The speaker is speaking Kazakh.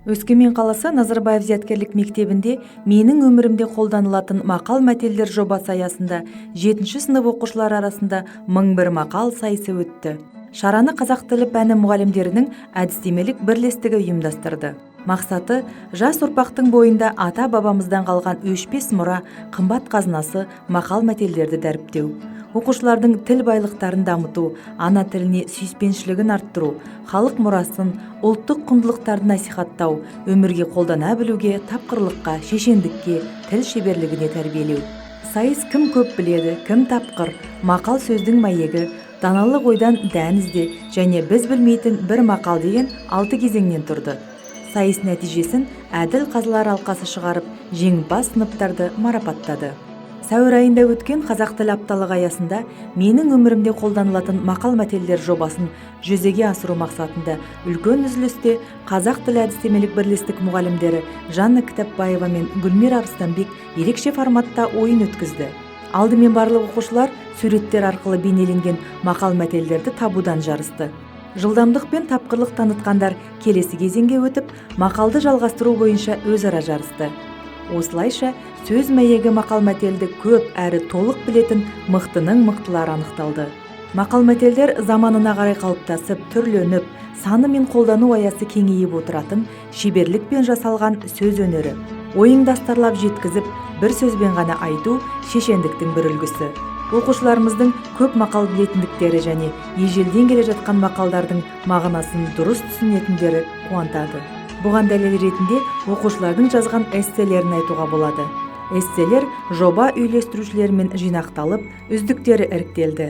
Өскемен қаласы Назарбаев зияткерлік мектебінде «Менің өмірімде қолданылатын мақал-мәтелдер» жобасы аясында жетінші сынып оқушылары арасында «1001 мақал» сайысы өтті. Шараны қазақ тілі пәні мұғалімдерінің әдістемелік бірлестігі ұйымдастырды. Мақсаты – жас ұрпақтың бойында ата-бабамыздан қалған өшпес мұра, қымбат қазынасы мақал-мәтелдерді дәріптеу, оқушылардың тіл байлықтарын дамыту, ана тіліне сүйіспеншілігін арттыру, халық мұрасын, ұлттық құндылықтарды насихаттау, өмірге қолдана білуге, тапқырлыққа, шешендікке, тіл шеберлігіне тәрбиелеу. Сайыс «Кім көп біледі», «Кім тапқыр», «Мақал сөздің мәйегі», «Даналық ойдан дән ізде» және «Біз білмейтін бір мақал» деген алты кезеңнен тұрды. Сайыс нәтижесін әділ қазылар алқасы шығарып, жеңімпаз сыныптарды марапаттады. Сәуір айында өткен «Қазақ тілі апталығы» аясында «Менің өмірімде қолданылатын мақал-мәтелдер» жобасын жүзеге асыру мақсатында үлкен үзілісте қазақ тілі әдістемелік бірлестік мұғалімдері Жанна Кітапбаева мен Гүлмира Арыстанбек ерекше форматта ойын өткізді. Алдымен барлық оқушылар суреттер арқылы бейнеленген мақал-мәтелдерді табудан жарысты. Жылдамдық пен тапқырлық танытқандар келесі кезеңге өтіп, мақалды жалғастыру бойынша өзара жарысты. Осылайша, сөз мәйегі мақал-мәтелді көп әрі толық білетін мықтының мықтылары анықталды. Мақал-мәтелдер заманына қарай қалыптасып, түрленіп, саны мен қолдану аясы кеңейіп отыратын шеберлікпен жасалған сөз өнері. Ойыңды астарлап жеткізіп, бір сөзбен ғана айту – шешендіктің бір үлгісі. Оқушыларымыздың көп мақал білетіндіктері және ежелден келе жатқан мақалдардың мағынасын дұрыс түсінетіндері қуантады. Бұған дәлел ретінде оқушылардың жазған эсселерін айтуға болады. Эсселер жоба үйлестірушілерімен жинақталып, үздіктері іріктелді.